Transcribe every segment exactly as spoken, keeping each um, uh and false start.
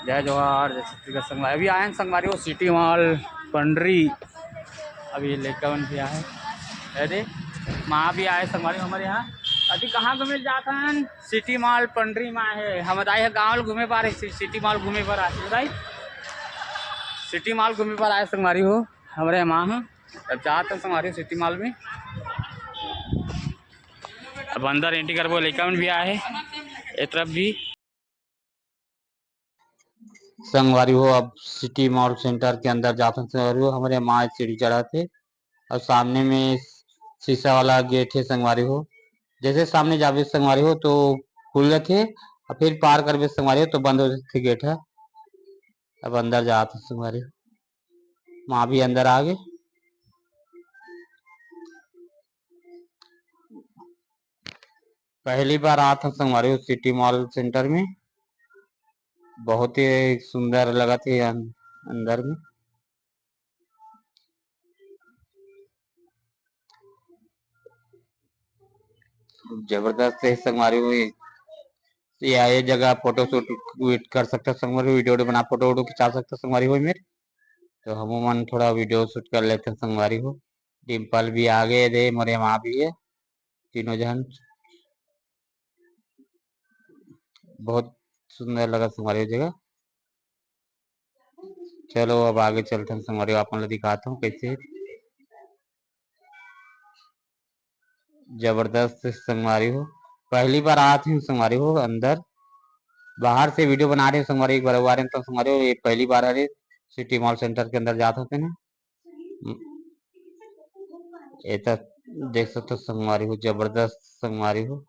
जय जोहार, जय छत्तीसगढ़ संगवारी। अभी आए हैं संगवारी हो सिटी मॉल पंडरी। अभी लइका मन भी आए हैं, अरे माँ भी आए संगवारी हो हमर यहाँ। अभी कहाँ घूमे जात हन? सिटी मॉल पंडरी में आए हैं। हमर दाई ह गाँव ल घूमे बर आए, सि-, सिटी मॉल घूमे बर आए दाई। सिटी मॉल घूमे बर आए संगवारी हो हमरे माँ ह। अब जात हन संगवारी हो सिटी मॉल में। अब अंदर एंट्री करबो, लइका मन भी आए हैं ए तरफ भी। संगवारी हो, अब सिटी मॉल सेंटर के अंदर जात हन संगवारी हो। हमरे माँ सीढ़ी चढ़त हे और सामने में शीशा वाला गेट हे संगवारी हो। जैसे सामने जाबे संगवारी हो तो खुल जाथे और फिर पार करबे संगवारी हो तो बंद हो जाथे गेट ह। अब अंदर जात हन संगवारी हो, माँ भी अंदर आ गे। पहली बार आत हन संगवारी हो सिटी मॉल सेंटर में। बहुत ही सुंदर लगत हे अन-, अंदर में। जबरदस्त हे संगवारी हो। या ये जगह फोटो शूट कर सकथो संगवारी हो, वीडियो बना, फोटो वोटो खिंचा सकथो संगवारी हो मेर। तो हमू मन थोड़ा वीडियो शूट कर लेथन संगवारी हो। डिम्पल भी आ गे दे, मोरे माँ भी हे, तीनों झन। बहुत सुंदर लगत संगवारी हो जगह। चलो अब आगे चलथन संगवारी हो, आप मन ल दिखात हूँ कैसे। जबरदस्त संगवारी हो, पहली बार आत हूँ संगवारी हो अंदर। बाहर से वीडियो बना रहे हो संगवारी, एक बार हुआ रहे तो संगवारी हो, ये पहली बार हरे सिटी मॉल सेंटर के अंदर जात होते ना। एता देख सकथो संगवारी हो, जबरदस्त संगवारी हो,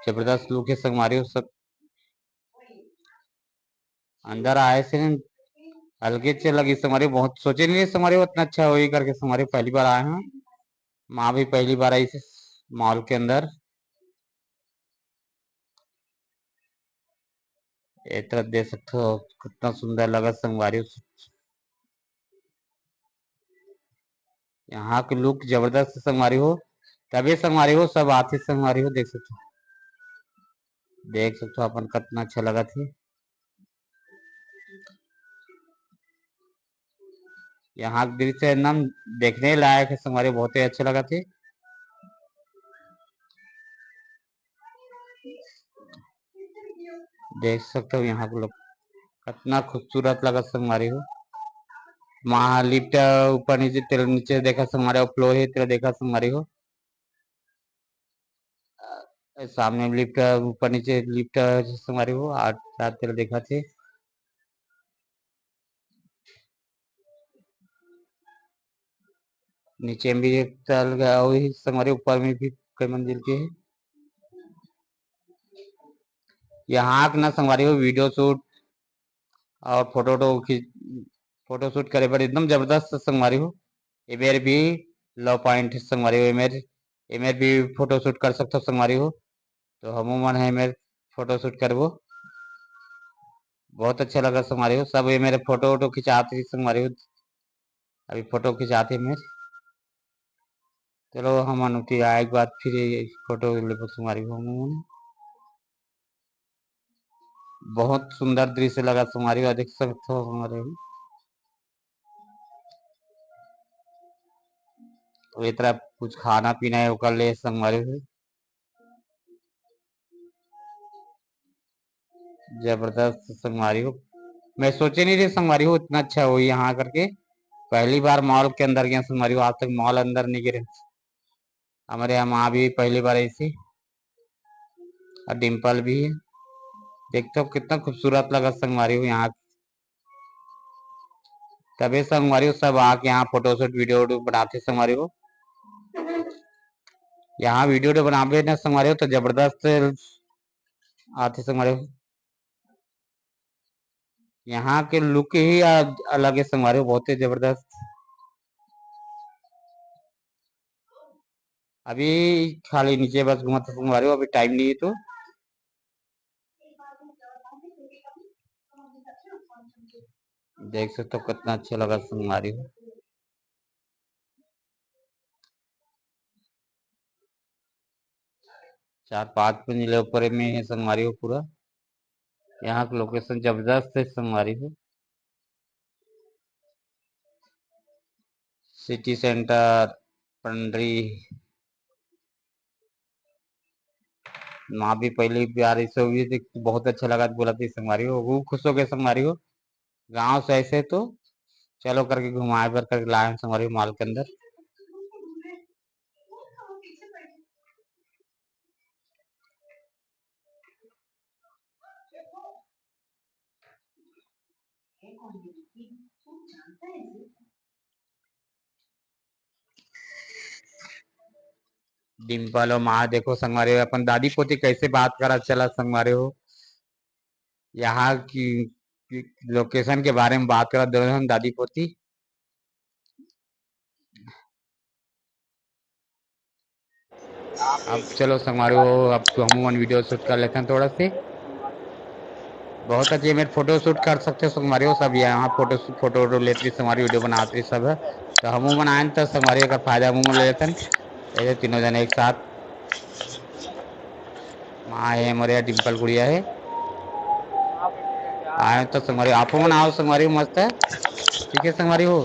जबरदस्त लुक हे संगवारी हो। सब अंदर आए से अलगे च लगी संगवारी, बहुत सोचे नहीं संगवारी, उतना अच्छा होही करके संगवारी, पहली बार आए हैं। माँ भी पहली बार आई से मॉल के अंदर। ए तरफ देख सकथो कितना सुंदर लगत संगवारी हो। यहाँ के लुक जबरदस्त हे संगवारी हो, तबे संगवारी हो सब आथे संगवारी हो। देख सकथो, देख सकथो अपन कितना अच्छा लगत हे। यहाँ के दृश्य एकदम देखने लायक हे संगवारी, बहुत ही अच्छा लगत हे। देख सकथो यहाँ के लोग कितना खूबसूरत लगत संगवारी हो। वहाँ लिफ्ट ऊपर नीचे, तेल नीचे देखा संगवारी हो, फ्लोर हे तेल देखा संगवारी हो। अ, सामने लिफ्ट ऊपर नीचे लिफ्ट संगवारी हो, आठ चार तेल देखा थे। नीचे में भी एक तल गया, वही संगवारी ऊपर में भी कई मंजिल के हे। यहाँ के ना संगवारी हो वीडियो शूट और फोटो वोटो खींच, फोटो शूट करे बर एकदम जबरदस्त संगवारी हो। एमेर भी लो पॉइंट संगवारी हो, एमेर, एमेर भी फोटो शूट कर सकथो संगवारी हो। तो हमू मन हे एमेर फोटो शूट करबो। बहुत अच्छा लगा संगवारी हो, सब एमेर फोटो वोटो खिंचात रही संगवारी हो। अभी फोटो खिंचात हे एमेर। चलो हमन उठी आए के बाद फिर ये फोटो लेबो संगवारी हो हमू मन। बहुत सुंदर दृश्य लगा संगवारी हो, देख सकथो संगवारी हो। तो ए तरफ कुछ खाना पीना हे ओकर ले संगवारी हो। जबरदस्त संगवारी हो, मैं सोचे नहीं रहे संगवारी हो इतना अच्छा होही यहाँ करके। पहली बार मॉल के अंदर गया संगवारी हो, आज तक मॉल अंदर नहीं गे रहे। हमरे यहाँ माँ भी पहली बार ऐसी और डिम्पल भी हे। देखथो कितना खूबसूरत लगत संगवारी हो यहाँ। तबे संगवारी हो सब आके यहाँ फोटो शूट वीडियो वूडियो बनाथे संगवारी हो। यहाँ वीडियो वूडियो बनाबे ना संगवारी हो तो जबरदस्त आथे संगवारी हो। यहाँ के लुक ही अ-, अलग हे संगवारी हो, बहुत ही जबरदस्त। अभी खाली नीचे बस घूमत संगवारी हो, अभी टाइम नहीं हे तो। देख सकथो कितना अच्छा लगा संगवारी हो। चार पाँच मंजिला ऊपर में हे संगवारी हो पूरा। यहाँ के लोकेशन जबरदस्त हे संगवारी हो। सिटी सेंटर, पंडरी, माँ भी पहली बार इसे हुई थी, बहुत अच्छा लगा बोला थी संगवारी हो, वो खुश हो गए संगवारी हो। गाँव से ऐसे तो चलो करके घुमाए बर करके लाए हैं संगवारी हो मॉल के अंदर। डिम्पल और माँ देखो संगवारी हो, अपन दादी पोती कैसे बात करा चला संगवारी हो। यहाँ की, की लोकेशन के बारे में बात करा दोनों हम दादी पोती। अब चलो संगवारी हो, अब तो हम वन वीडियो शूट कर लेते हैं थोड़ा से। बहुत अच्छे मेरे फोटो शूट कर सकते हो संगवारी हो सब। यहाँ फोटो फोटो वोटो लेते रही संगवारी, वीडियो बनाते रही सब है। तो हम बनाए तो संगवारी अगर फायदा हम ले लेते हैं ऐसे तीनों जने एक साथ। माँ है मोरे, डिम्पल गुड़िया है। आए तो संगवारी, आप मन आओ संगवारी, मस्त है। ठीक है संगवारी हो,